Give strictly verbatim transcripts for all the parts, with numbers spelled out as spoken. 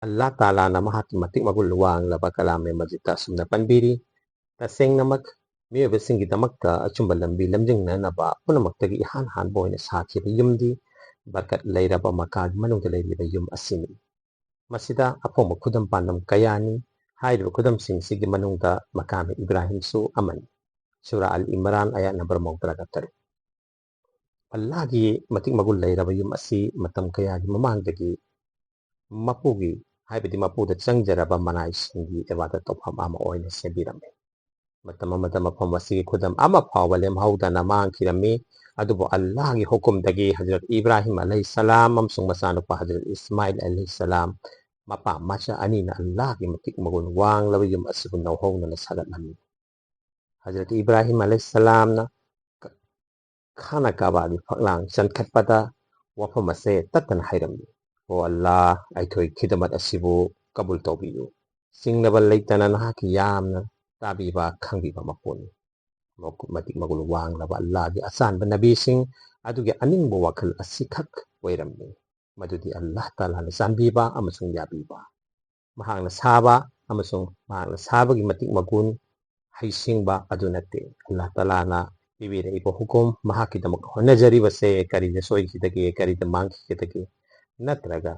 ꯑꯜꯂꯥꯍ ꯇꯥꯂꯥꯅ ꯃꯍꯥꯛꯀꯤ ꯃꯇꯤꯛ ꯃꯒꯨꯟ ꯋꯥꯡꯂꯕ ꯀꯂꯥꯃꯦ ꯃꯖꯤꯗꯇ ꯑꯁꯨꯝꯅ ꯄꯟꯕꯤꯔꯤ, "ꯇꯁꯦꯡꯅꯃꯛ ꯃꯤꯑꯣꯏꯕꯁꯤꯡꯒꯤꯗꯃꯛꯇ ꯑꯆꯨꯝꯕ ꯂꯝꯕꯤ ꯂꯝꯖꯤꯡꯅꯅꯕ ꯄꯨꯝꯅꯃꯛꯇꯒꯤ ꯏꯍꯥꯟ ꯍꯥꯟꯕ ꯑꯣꯏꯅ ꯁꯥꯈꯤꯕ ꯌꯨꯝꯗꯤ ꯕꯔꯀꯠ ꯂꯩꯔꯕ ꯃꯀꯥꯒꯤ ꯃꯅꯨꯡꯗ ꯂꯩꯔꯤꯕ ꯌꯨꯝ ꯑꯁꯤꯅꯤ꯫ ꯃꯁꯤꯗ ꯑꯐꯣꯡꯕ ꯈꯨꯗꯝ ꯄꯥꯟꯗꯝ ꯀꯌꯥꯅꯤ꯫ ꯍꯥꯏꯔꯤꯕ ꯈꯨꯗꯝꯁꯤꯡꯁꯤꯒꯤ ꯃꯅꯨꯡꯗ ꯃꯀꯥꯃꯦ ꯏꯕ꯭ꯔꯥꯍꯤꯝꯁꯨ ꯑꯃꯅꯤ"꯫ ꯁꯨꯔꯥ ꯑꯜ ꯏꯝꯔꯥꯟ, ꯑꯌꯥꯠ ꯅꯝꯕꯔ ꯃꯧꯗ꯭ꯔꯥꯒ ꯇꯔꯨꯛ꯫ ꯑꯜꯂꯥꯍꯒꯤ ꯃꯇꯤꯛ ꯃꯒꯨꯟ ꯂꯩꯔꯕ ꯌꯨꯝ ꯑꯁꯤ ꯃꯇꯝ ꯀꯌꯥꯒꯤ ꯃꯃꯥꯡꯗꯒꯤ ꯃꯄꯨꯒꯤ, ꯍꯥꯏꯕꯗꯤ ꯃꯄꯨꯗ ꯆꯪꯖꯔꯕ ꯃꯅꯥꯏꯁꯤꯡꯒꯤ ꯏꯕꯥꯗꯠ ꯇꯧꯐꯝ ꯑꯃ ꯑꯣꯏꯅ ꯁꯦꯝꯕꯤꯔꯝꯃꯤ꯫ ꯃꯇꯝ ꯑꯃꯗ ꯃꯐꯝ ꯑꯁꯤꯒꯤ ꯈꯨꯗꯝ ꯑꯃ ꯐꯥꯎꯕ ꯂꯦꯝꯍꯧꯗꯅ ꯃꯥꯡꯈꯤꯔꯝꯃꯤ, ꯑꯗꯨꯕꯨ ꯑꯜꯂꯥꯍꯒꯤ ꯍꯨꯀꯨꯝꯗꯒꯤ ꯍꯖꯔꯠ ꯏꯕ꯭ꯔꯥꯍꯤꯝ ꯑꯂꯩꯍꯤꯁꯁꯂꯥꯝ ꯑꯃꯁꯨꯡ ꯃꯆꯥꯅꯨꯄꯥ ꯍꯖꯔꯠ ꯏꯁꯃꯥꯏꯜ ꯑꯂꯩꯍꯤꯁꯁꯂꯥꯝ, ꯃꯄꯥ ꯃꯆꯥ ꯑꯅꯤꯅ ꯑꯜꯂꯥꯍꯒꯤ ꯃꯇꯤꯛ ꯃꯒꯨꯟ ꯋꯥꯡꯂꯕ ꯌꯨꯝ ꯑꯁꯤꯕꯨ ꯅꯧꯍꯧꯅꯅ ꯁꯥꯒꯠꯂꯝꯃꯤ꯫ ꯍꯖꯔꯠ ꯏꯕ꯭ꯔꯥꯍꯤꯝ ꯑꯂꯩꯍꯤꯁꯁꯂꯥꯝꯅ ꯈꯥꯅ ꯀꯥꯕꯥꯒꯤ ꯐꯛꯂꯥꯡ ꯆꯟꯈꯠꯄꯗ ꯋꯥꯐꯝ ꯑꯁꯦ ꯇꯠꯇꯅ ꯍꯥꯏꯔꯝꯃꯤ: "ꯑꯣ ꯑꯜꯂꯥꯍ, ꯑꯩꯈꯣꯏ ꯈꯤꯗꯃꯠ ꯑꯁꯤꯕꯨ ꯀꯕꯨꯜ ꯇꯧꯕꯤꯌꯨ꯫ ꯆꯤꯡꯅꯕ ꯂꯩꯇꯅ ꯅꯍꯥꯛꯀꯤ ꯌꯥꯝꯅ ꯇꯥꯕꯤꯕ, ꯈꯪꯕꯤꯕ ꯃꯄꯨꯅꯤ"꯫ ꯃꯇꯤꯛ ꯃꯒꯨꯟ ꯋꯥꯡꯂꯕ ꯑꯜꯂꯥꯍꯒꯤ ꯑꯆꯥꯟꯕ ꯅꯕꯤꯁꯤꯡ ꯑꯗꯨꯒꯤ ꯑꯅꯤꯡꯕ ꯋꯥꯈꯜ ꯑꯁꯤꯈꯛ ꯑꯣꯏꯔꯝꯃꯤ, ꯃꯗꯨꯗꯤ ꯑꯜꯂꯥꯍ ꯇꯥꯂꯥꯅ ꯆꯥꯟꯕꯤꯕ ꯑꯃꯁꯨꯡ ꯌꯥꯕꯤꯕ, ꯃꯍꯥꯛꯅ ꯁꯥꯕ ꯑꯃꯁꯨꯡ ꯃꯍꯥꯛꯅ ꯁꯥꯕꯒꯤ ꯃꯇꯤꯛ ꯃꯒꯨꯟ, ꯍꯩꯁꯤꯡꯕ ꯑꯗꯨ ꯅꯠꯇꯦ꯫ ꯑꯜꯂꯥꯍ ꯇꯥꯂꯥꯅ ꯄꯤꯕꯤꯔꯛꯏꯕ ꯍꯨꯀꯨꯝ, ꯃꯍꯥꯛꯀꯤꯗꯃꯛ ꯍꯣꯠꯅꯖꯔꯤꯕꯁꯦ ꯀꯔꯤꯗ ꯁꯣꯏꯈꯤꯗꯒꯦ, ꯀꯔꯤꯗ ꯃꯥꯡꯈꯤꯒꯗꯒꯦ, ꯅꯠꯇ꯭ꯔꯒ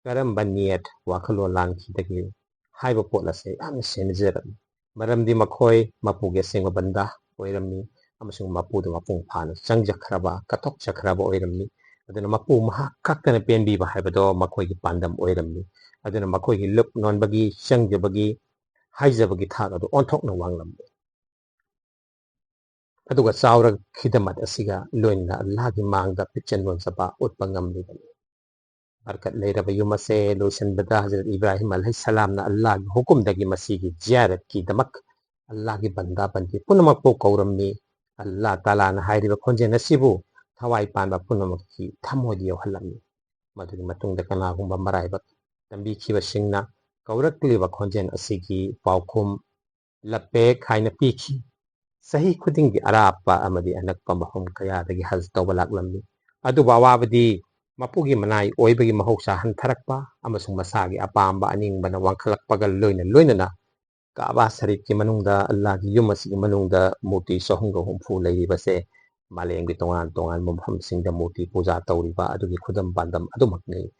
ꯀꯔꯝꯕ ꯅꯤꯌꯠ, ꯋꯥꯈꯜꯂꯣꯟ ꯂꯥꯡꯈꯤꯗꯒꯦ ꯍꯥꯏꯕ ꯄꯣꯠ ꯑꯁꯦ ꯌꯥꯝꯅ ꯁꯦꯟꯅꯖꯔꯝꯃꯤ꯫ ꯃꯔꯝꯗꯤ ꯃꯈꯣꯏ ꯃꯄꯨꯒꯤ ꯑꯁꯦꯡꯕ ꯕꯟꯗꯥ ꯑꯣꯏꯔꯝꯃꯤ ꯑꯃꯁꯨꯡ ꯃꯄꯨꯗ ꯃꯄꯨꯡ ꯐꯥꯅ ꯆꯪꯖꯈ꯭ꯔꯕ, ꯀꯠꯊꯣꯛꯆꯈ꯭ꯔꯕ ꯑꯣꯏꯔꯝꯃꯤ꯫ ꯑꯗꯨꯅ ꯃꯄꯨ ꯃꯍꯥꯛ ꯈꯛꯇꯅ ꯄꯦꯟꯕꯤꯕ ꯍꯥꯏꯕꯗꯣ ꯃꯈꯣꯏꯒꯤ ꯄꯥꯟꯗꯝ ꯑꯣꯏꯔꯝꯃꯤ꯫ ꯑꯗꯨꯅ ꯃꯈꯣꯏꯒꯤ ꯂꯨꯞ ꯅꯣꯟꯕꯒꯤ, ꯆꯪꯖꯕꯒꯤ, ꯍꯥꯏꯖꯕꯒꯤ ꯊꯥꯛ ꯑꯗꯨ ꯑꯣꯟꯊꯣꯛꯅ ꯋꯥꯡꯂꯝꯃꯤ꯫ ꯑꯗꯨꯒ ꯆꯥꯎꯔ ꯈꯤꯗꯃꯠ ꯑꯁꯤꯒ ꯂꯣꯏꯅꯅ ꯑꯜꯂꯥꯍꯒꯤ ꯃꯥꯡꯗ ꯄꯤꯛꯆꯟ ꯅꯣꯟꯖꯕ ꯎꯠꯄ ꯉꯝꯂꯤꯕꯅꯤ꯫ ꯕꯔꯀꯠ ꯂꯩꯔꯕ ꯌꯨꯝ ꯑꯁꯦ ꯂꯣꯏꯁꯤꯟꯕꯗ ꯍꯖꯔꯠ ꯏꯕ꯭ꯔꯥꯍꯤꯝ ꯑꯂꯩꯍꯤꯁꯁꯂꯥꯝꯅ ꯑꯜꯂꯥꯍꯒꯤ ꯍꯨꯀꯨꯝꯗꯒꯤ ꯃꯁꯤꯒꯤ ꯖꯤꯌꯥꯔꯠꯀꯤꯗꯃꯛ ꯑꯜꯂꯥꯍꯒꯤ ꯕꯟꯗꯥ ꯕꯟꯗꯤ ꯄꯨꯝꯅꯃꯛꯄꯨ ꯀꯧꯔꯝꯃꯤ꯫ ꯑꯜꯂꯥꯍ ꯇꯥꯂꯥꯅ ꯍꯥꯏꯔꯤꯕ ꯈꯣꯟꯖꯦꯜ ꯑꯁꯤꯕꯨ ꯊꯋꯥꯏ ꯄꯥꯟꯕ ꯄꯨꯝꯅꯃꯛꯀꯤ ꯊꯃꯣꯏꯗ ꯌꯧꯍꯜꯂꯝꯃꯤ꯫ ꯃꯗꯨꯒꯤ ꯃꯇꯨꯡꯗ ꯀꯅꯥꯒꯨꯝꯕ ꯃꯔꯥꯏꯕꯛ ꯇꯝꯕꯤꯈꯤꯕꯁꯤꯡꯅ ꯀꯧꯔꯛꯂꯤꯕ ꯈꯣꯟꯖꯦꯜ ꯑꯁꯤꯒꯤ ꯄꯥꯎꯈꯨꯝ "ꯂꯕꯦꯛ" ꯍꯥꯏꯅ ꯄꯤꯈꯤ꯫ ꯆꯍꯤ ꯈꯨꯗꯤꯡꯒꯤ ꯑꯔꯥꯞꯄ ꯑꯃꯗꯤ ꯑꯅꯛꯄ ꯃꯐꯝ ꯀꯌꯥꯗꯒꯤ ꯍꯖ ꯇꯧꯕ ꯂꯥꯛꯂꯝꯃꯤ꯫ ꯑꯗꯨꯕꯨ ꯑꯋꯥꯕꯗꯤ ꯃꯄꯨꯒꯤ ꯃꯅꯥꯏ ꯑꯣꯏꯕꯒꯤ ꯃꯍꯧꯁꯥ ꯍꯟꯊꯔꯛꯄ ꯑꯃꯁꯨꯡ ꯃꯁꯥꯒꯤ ꯑꯄꯥꯝꯕ ꯑꯅꯤꯡꯕꯅ ꯋꯥꯡꯈꯠꯂꯛꯄꯒ ꯂꯣꯏꯅ ꯂꯣꯏꯅꯅ ꯀꯥꯕꯥ ꯁꯔꯤꯐꯀꯤ ꯃꯅꯨꯡꯗ, ꯑꯜꯂꯥꯍꯒꯤ ꯌꯨꯝ ꯑꯁꯤꯒꯤ ꯃꯅꯨꯡꯗ ꯃꯨꯔꯇꯤ ꯆꯍꯨꯝꯒ ꯍꯨꯝꯐꯨ ꯂꯩꯔꯤꯕꯁꯦ ꯃꯥꯂꯦꯝꯒꯤ ꯇꯣꯉꯥꯟ ꯇꯣꯉꯥꯟꯕ ꯃꯐꯝꯁꯤꯡꯗ ꯃꯨꯔꯇꯤ ꯄꯨꯖꯥ ꯇꯧꯔꯤꯕ ꯑꯗꯨꯒꯤ ꯈꯨꯗꯝ ꯄꯥꯟꯗꯝ ꯑꯗꯨꯃꯛꯅꯤ꯫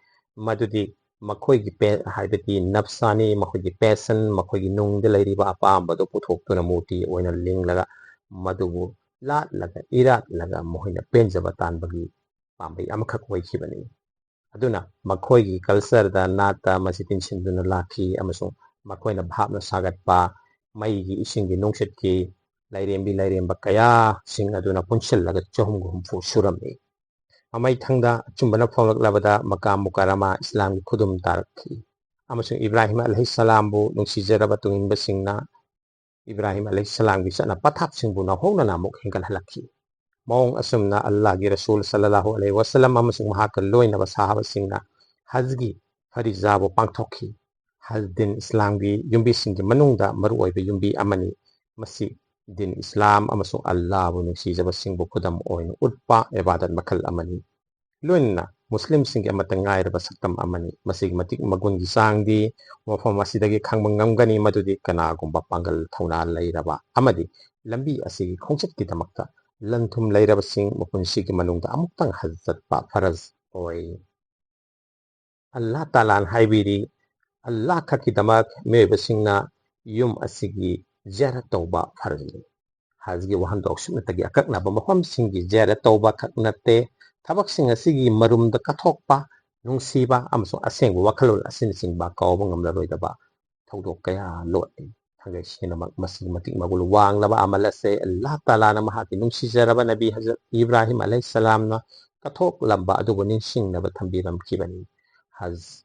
ꯃꯗꯨꯗꯤ ꯃꯈꯣꯏꯒꯤ ꯄꯦ-, ꯍꯥꯏꯕꯗꯤ ꯅꯐꯁꯥꯅꯤ, ꯃꯈꯣꯏꯒꯤ ꯄꯦꯁꯟ, ꯃꯈꯣꯏꯒꯤ ꯅꯨꯡꯗ ꯂꯩꯔꯤꯕ ꯑꯄꯥꯝꯕꯗꯨ ꯄꯨꯊꯣꯛꯇꯨꯅ ꯃꯨꯔꯇꯤ ꯑꯣꯏꯅ ꯂꯤꯡꯂꯒ ꯃꯗꯨꯕꯨ ꯂꯥꯠꯂꯒ ꯏꯔꯥꯠꯂꯒ ꯃꯈꯣꯏꯅ ꯄꯦꯟꯖꯕ ꯇꯥꯟꯕꯒꯤ ꯄꯥꯝꯕꯩ ꯑꯃꯈꯛ ꯑꯣꯏꯈꯤꯕꯅꯤ꯫ ꯑꯗꯨꯅ ꯃꯈꯣꯏꯒꯤ ꯀꯜꯆꯔꯗ, ꯅꯥꯠꯇ ꯃꯁꯤ ꯇꯤꯟꯁꯤꯟꯗꯨꯅ ꯂꯥꯛꯈꯤ ꯑꯃꯁꯨꯡ ꯃꯈꯣꯏꯅ ꯚꯥꯞꯅ ꯁꯥꯒꯠꯄ ꯃꯩꯒꯤ, ꯏꯁꯤꯡꯒꯤ, ꯅꯨꯡꯁꯤꯠꯀꯤ ꯂꯥꯏꯔꯦꯝꯕꯤ ꯂꯥꯏꯔꯦꯝꯕ ꯀꯌꯥꯁꯤꯡ ꯑꯗꯨꯅ ꯄꯨꯟꯁꯤꯜꯂꯒ ꯆꯍꯨꯝꯒ ꯍꯨꯝꯐꯨ ꯁꯨꯔꯝꯃꯤ꯫ ꯃꯃꯩꯊꯪꯗ ꯑꯆꯨꯝꯕꯅ ꯐꯣꯡꯂꯛꯂꯕꯗ ꯃꯀꯥ ꯃꯨꯀꯔꯔꯃꯥ ꯏꯁꯂꯥꯝꯒꯤ ꯈꯨꯗꯨꯝ ꯇꯥꯔꯛꯈꯤ ꯑꯃꯁꯨꯡ ꯏꯕ꯭ꯔꯥꯍꯤꯝ ꯑꯂꯩꯍꯤꯁꯁꯂꯥꯝꯕꯨ ꯅꯨꯡꯁꯤꯖꯔꯕ ꯇꯨꯡꯏꯟꯕꯁꯤꯡꯅ ꯏꯕ꯭ꯔꯥꯍꯤꯝ ꯑꯂꯩꯍꯤꯁꯁꯂꯥꯝꯒꯤ ꯆꯠꯅ ꯄꯊꯥꯞꯁꯤꯡꯕꯨ ꯅꯧꯍꯧꯅꯅ ꯑꯃꯨꯛ ꯍꯦꯟꯒꯠꯍꯜꯂꯛꯈꯤ꯫ ꯃꯑꯣꯡ ꯑꯁꯨꯝꯅ ꯑꯜꯂꯥꯍꯒꯤ ꯔꯁꯨꯜ ꯁꯜꯂꯜꯂꯥꯍꯨ ꯑꯂꯩꯍꯤ ꯋꯥꯁꯂꯝ ꯑꯃꯁꯨꯡ ꯃꯍꯥꯛꯀ ꯂꯣꯏꯅꯕ ꯁꯥꯍꯥꯕꯁꯤꯡꯅ ꯍꯖꯒꯤ ꯐꯔꯤꯖꯥꯕꯨ ꯄꯥꯡꯊꯣꯛꯈꯤ꯫ ꯍꯖ ꯗꯤꯟ ꯏꯁꯂꯥꯝꯒꯤ ꯌꯨꯝꯕꯤꯁꯤꯡꯒꯤ ꯃꯅꯨꯡꯗ ꯃꯔꯨꯑꯣꯏꯕ ꯌꯨꯝꯕꯤ ꯑꯃꯅꯤ꯫ ꯃꯁꯤ ꯗꯤꯟ ꯏꯁꯂꯥꯝ ꯑꯃꯁꯨꯡ ꯑꯜꯂꯥꯍꯕꯨ ꯅꯨꯡꯁꯤꯖꯕꯁꯤꯡꯕꯨ ꯈꯨꯗꯝ ꯑꯣꯏꯅ ꯎꯠꯄ ꯏꯕꯥꯗꯠ ꯃꯈꯜ ꯑꯃꯅꯤ꯫ ꯂꯣꯏꯅꯅ ꯃꯨꯁꯂꯤꯝꯁꯤꯡꯒꯤ ꯑꯃꯠꯇ ꯉꯥꯏꯔꯕ ꯁꯛꯇꯝ ꯑꯃꯅꯤ꯫ ꯃꯁꯤꯒꯤ ꯃꯇꯤꯛ ꯃꯒꯨꯟꯒꯤ ꯆꯥꯡꯗꯤ ꯃꯐꯝ ꯑꯁꯤꯗꯒꯤ ꯈꯪꯕ ꯉꯝꯒꯅꯤ, ꯃꯗꯨꯗꯤ ꯀꯅꯥꯒꯨꯝꯕ ꯄꯥꯡꯒꯜ ꯊꯧꯅꯥ ꯂꯩꯔꯕ ꯑꯃꯗꯤ ꯂꯝꯕꯤ ꯑꯁꯤꯒꯤ ꯈꯣꯡꯆꯠꯀꯤꯗꯃꯛꯇ ꯂꯟ ꯊꯨꯝ ꯂꯩꯔꯕꯁꯤꯡ ꯃꯄꯨꯟꯁꯤꯒꯤ ꯃꯅꯨꯡꯗ ꯑꯃꯨꯛꯇꯪ ꯍꯖ ꯆꯠꯄ ꯐꯔꯖ ꯑꯣꯏ꯫ ꯑꯜꯂꯥꯍ ꯇꯥꯂꯥꯅ ꯍꯥꯏꯕꯤꯔꯤ, ꯑꯜꯂꯥꯍ ꯈꯛꯀꯤꯗꯃꯛ ꯃꯤꯑꯣꯏꯕꯁꯤꯡꯅ ꯌꯨꯝ ꯑꯁꯤꯒꯤ ꯖꯤꯌꯥꯔꯠ ꯇꯧꯕ ꯐꯔꯖꯅꯤ꯫ ꯍꯖꯒꯤ ꯋꯥꯍꯟꯊꯣꯛ ꯁꯨꯞꯅꯇꯒꯤ ꯑꯀꯛꯅꯕ ꯃꯐꯝꯁꯤꯡꯒꯤ ꯖꯤꯌꯥꯔꯠ ꯇꯧꯕ ꯈꯛ ꯅꯠꯇꯦ, ꯊꯕꯛꯁꯤꯡ ꯑꯁꯤꯒꯤ ꯃꯔꯨꯝꯗ ꯀꯠꯊꯣꯛꯄ, ꯅꯨꯡꯁꯤꯕ ꯑꯃꯁꯨꯡ ꯑꯁꯦꯡꯕ ꯋꯥꯈꯜꯂꯣꯟ ꯑꯁꯤꯅꯆꯤꯡꯕ ꯀꯥꯎꯕ ꯉꯝꯂꯔꯣꯏꯗꯕ ꯊꯧꯗꯣꯛ ꯀꯌꯥ ꯂꯣꯠꯂꯤ꯫ ꯊꯥꯡꯒꯩ ꯁꯦꯡꯅꯃꯛ ꯃꯁꯤꯒꯤ ꯃꯇꯤꯛ ꯃꯒꯨꯟ ꯋꯥꯡꯂꯕ ꯑꯃꯜ ꯑꯁꯦ ꯑꯜꯂꯥꯍ ꯇꯥꯂꯥꯅ ꯃꯍꯥꯛꯀꯤ ꯅꯨꯡꯁꯤꯖꯔꯕ ꯅꯕꯤ ꯍꯖꯔꯠ ꯏꯕ꯭ꯔꯥꯍꯤꯝ ꯑꯂꯩꯍꯤꯁꯁꯂꯥꯝꯅ ꯀꯠꯊꯣꯛꯂꯝꯕ ꯑꯗꯨꯕꯨ ꯅꯤꯡꯁꯤꯡꯅꯕ ꯊꯝꯕꯤꯔꯝꯈꯤꯕꯅꯤ꯫ ꯍꯖ-,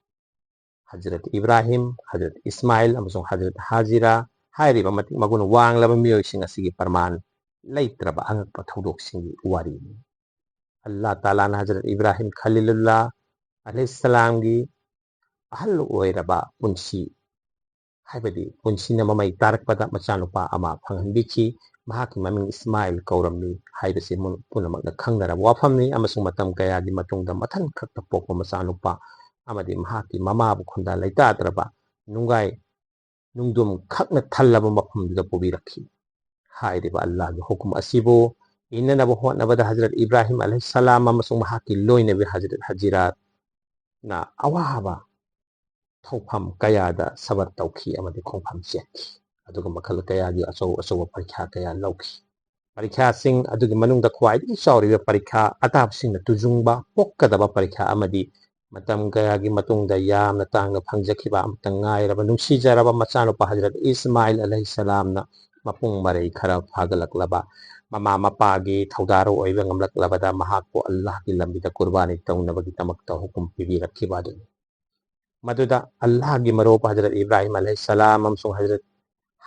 ꯍꯖꯔꯠ ꯏꯕ꯭ꯔꯥꯍꯤꯝ, ꯍꯖꯔꯠ ꯏꯁꯃꯥꯏꯜ ꯑꯃꯁꯨꯡ ꯍꯖꯔꯠ ꯍꯥꯖꯤꯔꯥ ꯍꯥꯏꯔꯤꯕ ꯃꯇꯤꯛ ꯃꯒꯨꯟ ꯋꯥꯡꯂꯕ ꯃꯤꯑꯣꯏꯁꯤꯡ ꯑꯁꯤꯒꯤ ꯄ꯭ꯔꯃꯥꯟ ꯂꯩꯇ꯭ꯔꯕ ꯑꯉꯛꯄ ꯊꯧꯗꯣꯛꯁꯤꯡꯒꯤ ꯋꯥꯔꯤꯅꯤ꯫ ꯑꯜꯂꯥꯍ ꯇꯥꯂꯥꯅ ꯍꯖꯔꯠ ꯏꯕ꯭ꯔꯥꯍꯤꯝ ꯈꯂꯤꯂꯨꯜꯂꯥ ꯑꯂꯩꯍꯤꯁꯁꯂꯥꯝꯒꯤ ꯑꯍꯜ ꯑꯣꯏꯔꯕ ꯄꯨꯟꯁꯤ ꯍꯥꯏꯕꯗꯤ ꯄꯨꯟꯁꯤꯅ ꯃꯃꯩ ꯇꯥꯔꯛꯄꯗ ꯃꯆꯥꯅꯨꯄꯥ ꯑꯃ ꯐꯪꯍꯟꯕꯤꯈꯤ꯫ ꯃꯍꯥꯛꯀꯤ ꯃꯃꯤꯡ ꯏꯁꯃꯥꯏꯜ ꯀꯧꯔꯝꯃꯤ ꯍꯥꯏꯕꯁꯤ ꯃꯨ-, ꯄꯨꯝꯅꯃꯛꯅ ꯈꯪꯅꯔꯕ ꯋꯥꯐꯝꯅꯤ, ꯑꯃꯁꯨꯡ ꯃꯇꯝ ꯀꯌꯥꯒꯤ ꯃꯇꯨꯡꯗ ꯃꯊꯟ ꯈꯛꯇ ꯄꯣꯛꯄ ꯃꯆꯥꯅꯨꯄꯥ ꯑꯃꯗꯤ ꯃꯍꯥꯛꯀꯤ ꯃꯃꯥꯕꯨ ꯈꯨꯟꯗꯥ ꯂꯩꯇꯥꯗ꯭ꯔꯕ ꯅꯨꯡꯒꯥꯏ ꯅꯨꯡꯗꯨꯝ ꯈꯛꯅ ꯊꯜꯂꯕ ꯃꯐꯝꯗꯨꯗ ꯄꯨꯕꯤꯔꯛꯈꯤ꯫ ꯍꯥꯏꯔꯤꯕ ꯑꯜꯂꯥꯍꯒꯤ ꯍꯨꯀꯨꯝ ꯑꯁꯤꯕꯨ ꯏꯟꯅꯅꯕ ꯍꯣꯠꯅꯕꯗ ꯍꯖꯔꯠ ꯏꯕ꯭ꯔꯥꯍꯤꯝ ꯑꯂꯩꯍꯤꯁꯁꯂꯥꯝ ꯑꯃꯁꯨꯡ ꯃꯍꯥꯛꯀꯤ ꯂꯣꯏꯅꯕꯤ ꯍꯖꯔꯠ ꯍꯖꯤꯔꯥꯠꯅ ꯑꯋꯥꯕ ꯊꯧꯐꯝ ꯀꯌꯥꯗ ꯁꯕꯔ ꯇꯧꯈꯤ ꯑꯃꯗꯤ ꯈꯣꯡꯐꯝ ꯆꯦꯟꯈꯤ꯫ ꯑꯗꯨꯒ ꯃꯈꯜ ꯀꯌꯥꯒꯤ ꯑꯆꯧ ꯑꯆꯧꯕ ꯄꯔꯤꯈ꯭ꯌꯥ ꯀꯌꯥ ꯂꯧꯈꯤ꯫ ꯄꯔꯤꯈ꯭ꯌꯥꯁꯤꯡ ꯑꯗꯨꯒꯤ ꯃꯅꯨꯡꯗ ꯈ꯭ꯋꯥꯏꯗꯒꯤ ꯆꯥꯎꯔꯤꯕ ꯄꯔꯤꯈ꯭ꯌꯥ ꯑꯇꯥꯕꯁꯤꯡꯅ ꯇꯨꯖꯨꯡꯕ ꯄꯣꯛꯀꯗꯕ ꯄꯔꯤꯈ꯭ꯌꯥ ꯑꯃꯗꯤ ꯃꯇꯝ ꯀꯌꯥꯒꯤ ꯃꯇꯨꯡꯗ ꯌꯥꯝꯅ ꯇꯥꯡꯅ ꯐꯪꯖꯈꯤꯕ ꯑꯃꯇ ꯉꯥꯏꯔꯕ ꯅꯨꯡꯁꯤꯖꯔꯕ ꯃꯆꯥꯅꯨꯄꯥ ꯍꯖꯔꯠ ꯏꯁꯃꯥꯏꯜ ꯑꯂꯩꯍꯤꯁꯁꯂꯥꯝꯅ ꯃꯄꯨꯡ ꯃꯔꯩ ꯈꯔ ꯐꯥꯒꯠꯂꯛꯂꯕ ꯃꯃꯥ ꯃꯄꯥꯒꯤ ꯊꯧꯗꯥꯔꯨ ꯑꯣꯏꯕ ꯉꯝꯂꯛꯂꯕꯗ ꯃꯍꯥꯛꯄꯨ ꯑꯜꯂꯥꯍꯒꯤ ꯂꯝꯕꯤꯗ ꯀꯨꯔꯕꯥꯅꯤ ꯇꯧꯅꯕꯒꯤꯗꯃꯛꯇ ꯍꯨꯀꯨꯝ ꯄꯤꯕꯤꯔꯛꯈꯤꯕ ꯑꯗꯨꯅꯤ꯫ ꯃꯗꯨꯗ ꯑꯜꯂꯥꯍꯒꯤ ꯃꯔꯨꯞ ꯍꯖꯔꯠ ꯏꯕ꯭ꯔꯥꯍꯤꯝ ꯑꯂꯩꯍꯤꯁꯁꯂꯥꯝ ꯑꯃꯁꯨꯡ ꯍꯖꯔꯠ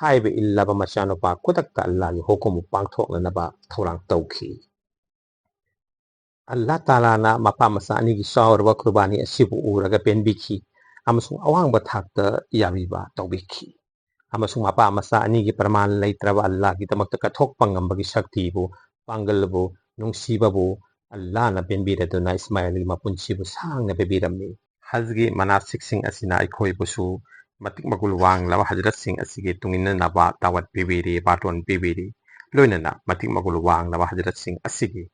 ꯍꯥꯏꯕ ꯏꯜꯂꯕ ꯃꯆꯥꯅꯨꯄꯥ ꯈꯨꯗꯛꯇ ꯑꯜꯂꯥꯍꯒꯤ ꯍꯨꯀꯨꯝꯕꯨ ꯄꯥꯡꯊꯣꯛꯅꯅꯕ ꯊꯧꯔꯥꯡ ꯇꯧꯈꯤ꯫ ꯑꯜꯂꯥꯍ ꯇꯥꯂꯥꯅ ꯃꯄꯥ ꯃꯆꯥ ꯑꯅꯤꯒꯤ ꯆꯥꯎꯔꯕ ꯀꯨꯔꯕꯥꯅꯤ ꯑꯁꯤꯕꯨ ꯎꯔꯒ ꯄꯦꯟꯕꯤꯈꯤ ꯑꯃꯁꯨꯡ ꯑꯋꯥꯡꯕ ꯊꯥꯛꯇ ꯌꯥꯕꯤꯕ ꯇꯧꯕꯤꯈꯤ꯫ ꯑꯃꯁꯨꯡ ꯃꯄꯥ ꯃꯆꯥ ꯑꯅꯤꯒꯤ ꯄ꯭ꯔꯃꯥꯟ ꯂꯩꯇ꯭ꯔꯕ ꯑꯜꯂꯥꯍꯒꯤꯗꯃꯛꯇ ꯀꯠꯊꯣꯛꯄ ꯉꯝꯕꯒꯤ ꯁꯛꯇꯤꯕꯨ, ꯄꯥꯡꯒꯜꯕꯨ, ꯅꯨꯡꯁꯤꯕꯕꯨ ꯑꯜꯂꯥꯍꯅ ꯄꯦꯟꯕꯤꯔꯗꯨꯅ ꯏꯁꯃꯥꯏꯜꯒꯤ ꯃꯄꯨꯟꯁꯤꯕꯨ ꯁꯥꯡꯅ ꯄꯤꯕꯤꯔꯝꯃꯤ꯫ ꯍꯖꯒꯤ ꯃꯅꯥꯁꯤꯛꯁꯤꯡ ꯑꯁꯤꯅ ꯑꯩꯈꯣꯏꯕꯨꯁꯨ ꯃꯇꯤꯛ ꯃꯒꯨꯟ ꯋꯥꯡꯂꯕ ꯍꯖꯔꯠꯁꯤꯡ ꯑꯁꯤꯒꯤ ꯇꯨꯡꯏꯟꯅꯅꯕ ꯗꯥꯋꯠ ꯄꯤꯕꯤꯔꯤ, ꯕꯥꯔꯇꯣꯟ ꯄꯤꯕꯤꯔꯤ꯫ ꯂꯣꯏꯅꯅ ꯃꯇꯤꯛ ꯃꯒꯨꯟ ꯋꯥꯡꯂꯕ ꯍꯖꯔꯠꯁꯤꯡ ꯑꯁꯤꯒꯤ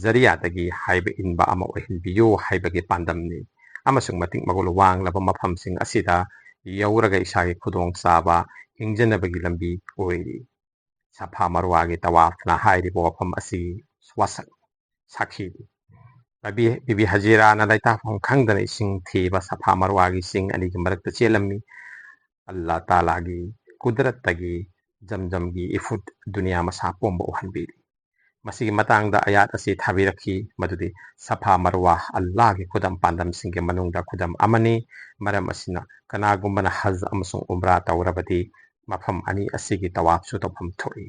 ꯖꯔꯤꯌꯥꯗꯒꯤ ꯍꯥꯏꯕ ꯏꯟꯕ ꯑꯃ ꯑꯣꯏꯍꯟꯕꯤꯌꯨ ꯍꯥꯏꯕꯒꯤ ꯄꯥꯟꯗꯝꯅꯤ꯫ ꯑꯃꯁꯨꯡ ꯃꯇꯤꯛ ꯃꯒꯨꯟ ꯋꯥꯡꯂꯕ ꯃꯐꯝꯁꯤꯡ ꯑꯁꯤꯗ ꯌꯧꯔꯒ ꯏꯁꯥꯒꯤ ꯈꯨꯗꯣꯡꯆꯥꯕ ꯍꯤꯡꯖꯅꯕꯒꯤ ꯂꯝꯕꯤ ꯑꯣꯏꯔꯤ꯫ ꯁꯐꯥ ꯃꯔꯋꯥꯒꯤ ꯇꯋꯥꯐꯅ ꯍꯥꯏꯔꯤꯕ ꯋꯥꯐꯝ ꯑꯁꯤ ꯋꯥꯁꯛ ꯁꯥꯈꯤꯔꯤ꯫ ꯕꯤꯕꯤ, ꯕꯤꯕꯤ ꯍꯖꯤꯔꯥꯅ ꯂꯩꯇꯥꯐꯝ ꯈꯪꯗꯅ ꯏꯁꯤꯡ ꯊꯤꯕ ꯁꯐꯥ ꯃꯔꯋꯥꯒꯤ ꯆꯤꯡ ꯑꯅꯤꯒꯤ ꯃꯔꯛꯇ ꯆꯦꯜꯂꯝꯃꯤ꯫ ꯑꯜꯂꯥ ꯇꯥꯂꯥꯒꯤ ꯀꯨꯗꯔꯠꯇꯒꯤ ꯖꯝꯖꯝꯒꯤ ꯏꯐꯨꯠ ꯗꯨꯅꯤꯌꯥ ꯃꯁꯥ ꯄꯣꯝꯕ ꯎꯍꯟꯕꯤꯔꯤ꯫ ꯃꯁꯤꯒꯤ ꯃꯇꯥꯡꯗ ꯑꯌꯥꯠ ꯑꯁꯤ ꯊꯥꯕꯤꯔꯛꯈꯤ, ꯃꯗꯨꯗꯤ ꯁꯐꯥ ꯃꯔꯋꯥ ꯑꯜꯂꯥꯒꯤ ꯈꯨꯗꯝ ꯄꯥꯟꯗꯝꯁꯤꯡꯒꯤ ꯃꯅꯨꯡꯗ ꯈꯨꯗꯝ ꯑꯃꯅꯤ꯫ ꯃꯔꯝ ꯑꯁꯤꯅ ꯀꯅꯥꯒꯨꯝꯕꯅ ꯍꯖ ꯑꯃꯁꯨꯡ ꯎꯝꯔꯥ ꯇꯧꯔꯕꯗꯤ ꯃꯐꯝ ꯑꯅꯤ ꯑꯁꯤꯒꯤ ꯇꯋꯥꯐꯁꯨ ꯇꯧꯐꯝ ꯊꯣꯛꯏ꯫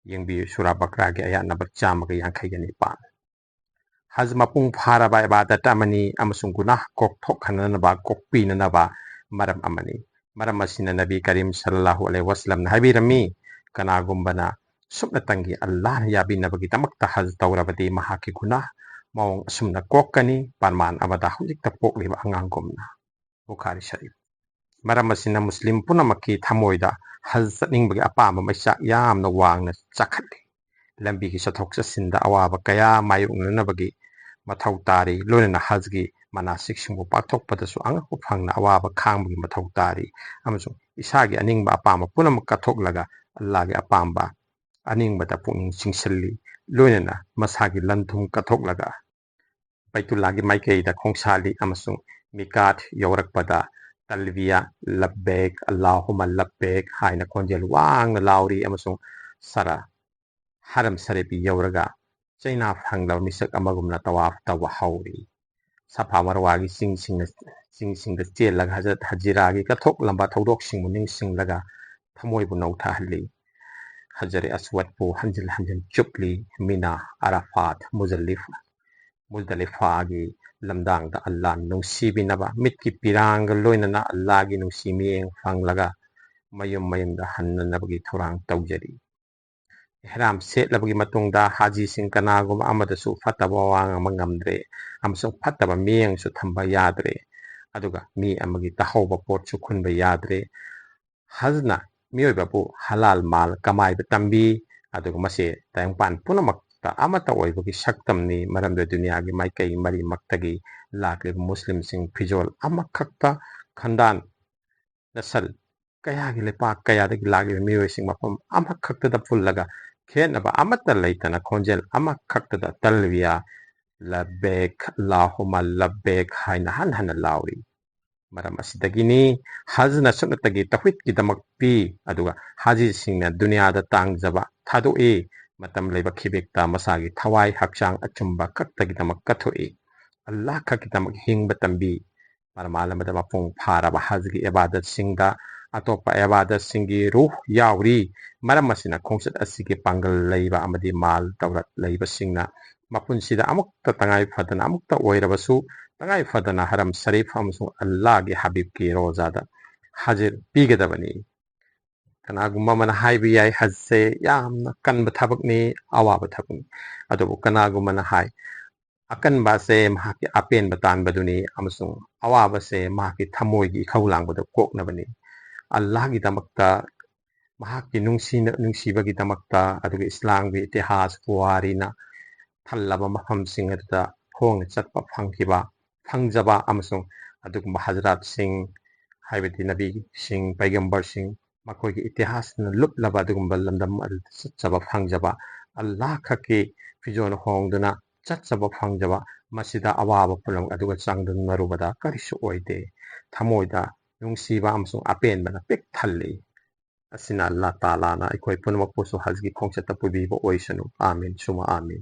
ꯌꯦꯡꯕꯤꯌꯨ, ꯁꯨꯔꯥ ꯕꯀ꯭ꯔꯥꯒꯤ ꯑꯌꯥꯠ ꯅꯝꯕꯔ ꯆꯥꯝꯃꯒ ꯌꯥꯡꯈꯩꯒ ꯅꯤꯄꯥꯟ꯫ ꯍꯖ ꯃꯄꯨꯡ ꯐꯥꯔꯕ ꯏꯕꯥꯗꯠ ꯑꯃꯅꯤ ꯑꯃꯁꯨꯡ ꯒꯨꯅꯥꯍ ꯀꯣꯛꯊꯣꯛꯍꯟꯅꯅꯕ, ꯀꯣꯛꯄꯤꯅꯅꯕ ꯃꯔꯝ ꯑꯃꯅꯤ꯫ ꯃꯔꯝ ꯑꯁꯤꯅ ꯅꯕꯤ ꯀꯔꯤꯝ ꯁꯜꯂꯜꯂꯥꯍꯨ ꯑꯂꯩꯍꯤ ꯋꯥꯁꯂꯝꯅ ꯍꯥꯏꯕꯤꯔꯝꯃꯤ, ꯀꯅꯥꯒꯨꯝꯕꯅ ꯁꯨꯞꯅꯇꯪꯒꯤ ꯑꯜꯂꯥꯍꯅ ꯌꯥꯕꯤꯅꯕꯒꯤꯗꯃꯛꯇ ꯍꯖ ꯇꯧꯔꯕꯗꯤ ꯃꯍꯥꯛꯀꯤ ꯒꯨꯅꯥꯍ ꯃꯑꯣꯡ ꯑꯁꯨꯝꯅ ꯀꯣꯛꯀꯅꯤ, ꯄ꯭ꯔꯃꯥꯟ ꯑꯃꯗ ꯍꯧꯖꯤꯛꯇ ꯄꯣꯛꯂꯤꯕ ꯑꯉꯥꯡꯒꯨꯝꯅ꯫ ꯕꯨꯈꯥꯔꯤ ꯁꯔꯤꯐ꯫ ꯃꯔꯝ ꯑꯁꯤꯅ ꯃꯨꯁꯂꯤꯝ ꯄꯨꯝꯅꯃꯛꯀꯤ ꯊꯃꯣꯏꯗ ꯍꯖ ꯆꯠꯅꯤꯡꯕꯒꯤ ꯑꯄꯥꯝꯕ ꯃꯩꯆꯥꯛ ꯌꯥꯝꯅ ꯋꯥꯡꯅ ꯆꯥꯛꯈꯠꯂꯤ꯫ ꯂꯝꯕꯤꯒꯤ ꯆꯠꯊꯣꯛ ꯆꯠꯁꯤꯟꯗ ꯑꯋꯥꯕ ꯀꯌꯥ ꯃꯥꯌꯣꯛꯅꯅꯕꯒꯤ ꯃꯊꯧ ꯇꯥꯔꯤ, ꯂꯣꯏꯅꯅ ꯍꯖꯒꯤ ꯃꯅꯥꯁꯤꯛꯁꯤꯡꯕꯨ ꯄꯥꯡꯊꯣꯛꯄꯗꯁꯨ ꯑꯉꯛꯄ ꯐꯪꯅ ꯑꯋꯥꯕ ꯈꯥꯡꯕꯒꯤ ꯃꯊꯧ ꯇꯥꯔꯤ, ꯑꯃꯁꯨꯡ ꯏꯁꯥꯒꯤ ꯑꯅꯤꯡꯕ ꯑꯄꯥꯝꯕ ꯄꯨꯝꯅꯃꯛ ꯀꯠꯊꯣꯛꯂꯒ ꯑꯜꯂꯥꯍꯒꯤ ꯑꯄꯥꯝꯕ ꯑꯅꯤꯡꯕꯗ ꯄꯨꯛꯅꯤꯡ ꯆꯤꯡꯁꯤꯜꯂꯤ, ꯂꯣꯏꯅꯅ ꯃꯁꯥꯒꯤ ꯂꯟ ꯊꯨꯝ ꯀꯠꯊꯣꯛꯂꯒ ꯕꯩꯇꯨꯜꯂꯥꯒꯤ ꯃꯥꯏꯀꯩꯗ ꯈꯣꯡꯁꯥꯜꯂꯤ ꯑꯃꯁꯨꯡ ꯃꯤꯀꯥꯠ ꯌꯧꯔꯛꯄꯗ ꯇꯜꯕꯤꯌꯥ, "ꯂꯕꯦꯛ ꯑꯜꯂꯥꯍꯨꯃ ꯂꯕꯦꯛ" ꯍꯥꯏꯅ ꯈꯣꯟꯖꯦꯜ ꯋꯥꯡꯅ ꯂꯥꯎꯔꯤ ꯑꯃꯁꯨꯡ ꯁꯔꯥ ꯍꯔꯝ ꯁꯔꯤꯐ ꯌꯧꯔꯒ ꯆꯩꯅꯥ ꯐꯪꯂꯕ ꯃꯤꯁꯛ ꯑꯃꯒꯨꯝꯅ ꯇꯋꯥꯐ ꯇꯧꯕ ꯍꯧꯔꯤ꯫ ꯁꯐꯥ ꯃꯔꯋꯥꯒꯤ ꯆꯤꯡꯁꯤꯡꯅ, ꯆꯤꯡꯁꯤꯡꯗ ꯆꯦꯜꯂꯒ ꯍꯖꯔꯠ ꯍꯖꯤꯔꯥꯒꯤ ꯀꯠꯊꯣꯛꯂꯝꯕ ꯊꯧꯗꯣꯛꯁꯤꯡꯕꯨ ꯅꯤꯡꯁꯤꯡꯂꯒ ꯊꯃꯣꯏꯕꯨ ꯅꯧꯊꯍꯜꯂꯤ꯫ ꯍꯖꯔ ꯑꯁꯋꯠꯄꯨ ꯍꯟꯖꯤꯟ ꯍꯟꯖꯤꯟ ꯆꯨꯞꯂꯤ꯫ ꯃꯤꯅꯥ, ꯑꯔꯥꯐꯥꯠ, ꯃꯨꯖꯜꯂꯤꯐ, ꯃꯨꯖꯗꯂꯤꯐꯥꯒꯤ ꯂꯝꯗꯥꯡꯗ ꯑꯜꯂꯥꯍ ꯅꯨꯡꯁꯤꯕꯤꯅꯕ ꯃꯤꯠꯀꯤ ꯄꯤꯔꯥꯡꯒ ꯂꯣꯏꯅꯅ ꯑꯜꯂꯥꯍꯒꯤ ꯅꯨꯡꯁꯤ ꯃꯤꯠꯌꯦꯡ ꯐꯪꯂꯒ ꯃꯌꯨꯝ ꯃꯌꯨꯝꯗ ꯍꯟꯅꯅꯕꯒꯤ ꯊꯧꯔꯥꯡ ꯇꯧꯖꯔꯤ꯫ ꯏꯍ꯭ꯔꯥꯝ ꯁꯦꯠꯂꯕꯒꯤ ꯃꯇꯨꯡꯗ ꯍꯥꯖꯤꯁꯤꯡ ꯀꯅꯥꯒꯨꯝꯕ ꯑꯃꯗꯁꯨ ꯐꯠꯇꯕ ꯋꯥ ꯉꯥꯡꯕ ꯉꯝꯗ꯭ꯔꯦ ꯑꯃꯁꯨꯡ ꯐꯠꯇꯕ ꯃꯤꯠꯌꯦꯡꯁꯨ ꯊꯝꯕ ꯌꯥꯗ꯭ꯔꯦ, ꯑꯗꯨꯒ ꯃꯤ ꯑꯃꯒꯤ ꯇꯥꯍꯧꯕ ꯄꯣꯠꯁꯨ ꯈꯨꯟꯕ ꯌꯥꯗ꯭ꯔꯦ꯫ ꯍꯖꯅ ꯃꯤꯑꯣꯏꯕꯕꯨ ꯍꯂꯥꯜ ꯃꯥꯜ ꯀꯃꯥꯏꯕ ꯇꯝꯕꯤ, ꯑꯗꯨꯒ ꯃꯁꯤ ꯇꯥꯏꯕꯪꯄꯥꯟ ꯄꯨꯝꯅꯃꯛꯇ ꯑꯃꯠꯇ ꯑꯣꯏꯕꯒꯤ ꯁꯛꯇꯝꯅꯤ, ꯃꯔꯝꯗꯤ ꯗꯨꯅꯤꯌꯥꯒꯤ ꯃꯥꯏꯀꯩ ꯃꯔꯤꯃꯛꯇꯒꯤ ꯂꯥꯛꯂꯤꯕ ꯃꯨꯁꯂꯤꯝꯁꯤꯡ ꯐꯤꯖꯣꯜ ꯑꯃꯈꯛꯇ ꯈꯟꯗꯥꯟ, ꯅꯁꯜ ꯀꯌꯥꯒꯤ ꯂꯩꯄꯥꯛ ꯀꯌꯥꯗꯒꯤ ꯂꯥꯛꯂꯤꯕ ꯃꯤꯑꯣꯏꯁꯤꯡ ꯃꯐꯝ ꯑꯃꯈꯛꯇꯗ ꯄꯨꯜꯂꯒ ꯈꯦꯠꯅꯕ ꯑꯃꯠꯇ ꯂꯩꯇꯅ ꯈꯣꯟꯖꯦꯜ ꯑꯃꯈꯛꯇꯗ ꯇꯜꯕꯤꯌꯥ, "ꯂꯕꯦꯛ ꯑꯜꯂꯥꯍꯨꯃ ꯂꯕꯦꯛ" ꯍꯥꯏꯅ ꯍꯟꯅ ꯍꯟꯅ ꯂꯥꯎꯔꯤ꯫ ꯃꯔꯝ ꯑꯁꯤꯗꯒꯤꯅꯤ ꯍꯖꯅ ꯁꯨꯞꯅꯇꯒꯤ ꯇꯧꯍꯤꯗꯀꯤꯗꯃꯛ ꯄꯤ, ꯑꯗꯨꯒ ꯍꯥꯖꯤꯁꯤꯡꯅ ꯗꯨꯅꯤꯌꯥꯗ ꯇꯥꯡꯖꯕ ꯊꯥꯗꯣꯛꯏ, ꯃꯇꯝ ꯂꯩꯕ ꯈꯤꯕꯦꯛꯇ ꯃꯁꯥꯒꯤ ꯊꯋꯥꯏ ꯍꯛꯆꯥꯡ ꯑꯆꯨꯝꯕ ꯈꯛꯇꯒꯤꯗꯃꯛ ꯀꯠꯊꯣꯛꯏ꯫ ꯑꯜꯂꯥꯍ ꯈꯛꯀꯤꯗꯃꯛ ꯍꯤꯡꯕ ꯇꯝꯕꯤ꯫ ꯃꯔꯝ ꯑꯃꯗ ꯃꯄꯨꯡ ꯐꯥꯔꯕ ꯍꯖꯒꯤ ꯏꯕꯥꯗꯠꯁꯤꯡꯗ ꯑꯇꯣꯞꯄ ꯏꯕꯥꯗꯠꯁꯤꯡꯒꯤ ꯔꯨꯍ ꯌꯥꯎꯔꯤ꯫ ꯃꯔꯝ ꯑꯁꯤꯅ ꯈꯣꯡꯆꯠ ꯑꯁꯤꯒꯤ ꯄꯥꯡꯒꯜ ꯂꯩꯕ ꯑꯃꯗꯤ ꯃꯥꯜ ꯗꯧꯂꯠ ꯂꯩꯕꯁꯤꯡꯅ ꯃꯄꯨꯟꯁꯤꯗ ꯑꯃꯨꯛꯇ ꯇꯉꯥꯏ ꯐꯗꯅ ꯑꯃꯨꯛꯇ ꯑꯣꯏꯔꯕꯁꯨ ꯇꯉꯥꯏ ꯐꯗꯅ ꯍꯔꯝ ꯁꯔꯤꯐ ꯑꯃꯁꯨꯡ ꯑꯜꯂꯥꯍꯒꯤ ꯍꯕꯤꯕꯀꯤ ꯔꯣꯖꯥꯗ ꯍꯥꯖꯤꯔ ꯄꯤꯒꯗꯕꯅꯤ꯫ ꯀꯅꯥꯒꯨꯝꯕ ꯑꯃꯅ ꯍꯥꯏꯕ ꯌꯥꯏ, ꯍꯖꯁꯦ ꯌꯥꯝꯅ ꯀꯟꯕ ꯊꯕꯛꯅꯤ, ꯑꯋꯥꯕ ꯊꯕꯛꯅꯤ꯫ ꯑꯗꯨꯕꯨ ꯀꯅꯥꯒꯨꯝꯕꯅ ꯍꯥꯏ, ꯑꯀꯟꯕ ꯑꯁꯦ ꯃꯍꯥꯛꯀꯤ ꯑꯄꯦꯟꯕ ꯇꯥꯟꯕꯗꯨꯅꯤ ꯑꯃꯁꯨꯡ ꯑꯋꯥꯕꯁꯦ ꯃꯍꯥꯛꯀꯤ ꯊꯃꯣꯏꯒꯤ ꯏꯈꯧ ꯂꯥꯡꯕꯗ ꯀꯣꯛꯅꯕꯅꯤ꯫ ꯑꯜꯂꯥꯍꯒꯤꯗꯃꯛꯇ, ꯃꯍꯥꯛꯀꯤ ꯅꯨꯡꯁꯤꯅ-, ꯅꯨꯡꯁꯤꯕꯒꯤꯗꯃꯛꯇ, ꯑꯗꯨꯒ ꯏꯁꯂꯥꯝꯒꯤ ꯏꯇꯤꯍꯥꯁ, ꯄꯨꯋꯥꯔꯤꯅ ꯊꯜꯂꯕ ꯃꯐꯝꯁꯤꯡ ꯑꯗꯨꯗ ꯈꯣꯡꯅ ꯆꯠꯄ ꯐꯪꯈꯤꯕ, ꯐꯪꯖꯕ ꯑꯃꯁꯨꯡ ꯑꯗꯨꯒꯨꯝꯕ ꯍꯖꯔꯥꯠꯁꯤꯡ, ꯍꯥꯏꯕꯗꯤ ꯅꯕꯤꯁꯤꯡ, ꯄꯩꯒꯝꯕꯔꯁꯤꯡ, ꯃꯈꯣꯏꯒꯤ ꯏꯇꯤꯍꯥꯁꯅ ꯂꯨꯞꯂꯕ ꯑꯗꯨꯒꯨꯝꯕ ꯂꯝꯗꯝ ꯑꯗꯨꯗ ꯆꯠꯆꯕ ꯐꯪꯖꯕ, ꯑꯜꯂꯥꯍ ꯈꯛꯀꯤ ꯐꯤꯖꯣꯜ ꯍꯣꯡꯗꯨꯅ ꯆꯠꯆꯕ ꯐꯪꯖꯕ, ꯃꯁꯤꯗ ꯑꯋꯥꯕ ꯄꯨꯝꯅꯃꯛ ꯑꯗꯨꯒ ꯆꯥꯡꯗꯝꯅꯔꯨꯕꯗ ꯀꯔꯤꯁꯨ ꯑꯣꯏꯗꯦ꯫ ꯊꯃꯣꯏꯗ ꯅꯨꯡꯁꯤꯕ ꯑꯃꯁꯨꯡ ꯑꯄꯦꯟꯕꯅ ꯄꯤꯛ ꯊꯜꯂꯤ꯫ ꯑꯁꯤꯅ ꯑꯜꯂꯥꯍ ꯇꯥꯂꯥꯅ ꯑꯩꯈꯣꯏ ꯄꯨꯝꯅꯃꯛꯄꯨꯁꯨ ꯍꯖꯒꯤ ꯈꯣꯡꯆꯠꯇ ꯄꯨꯕꯤꯕ ꯑꯣꯏꯁꯅꯨ꯫ ꯑꯥꯃꯤꯟ ꯁꯨꯃ ꯑꯥꯃꯤꯟ꯫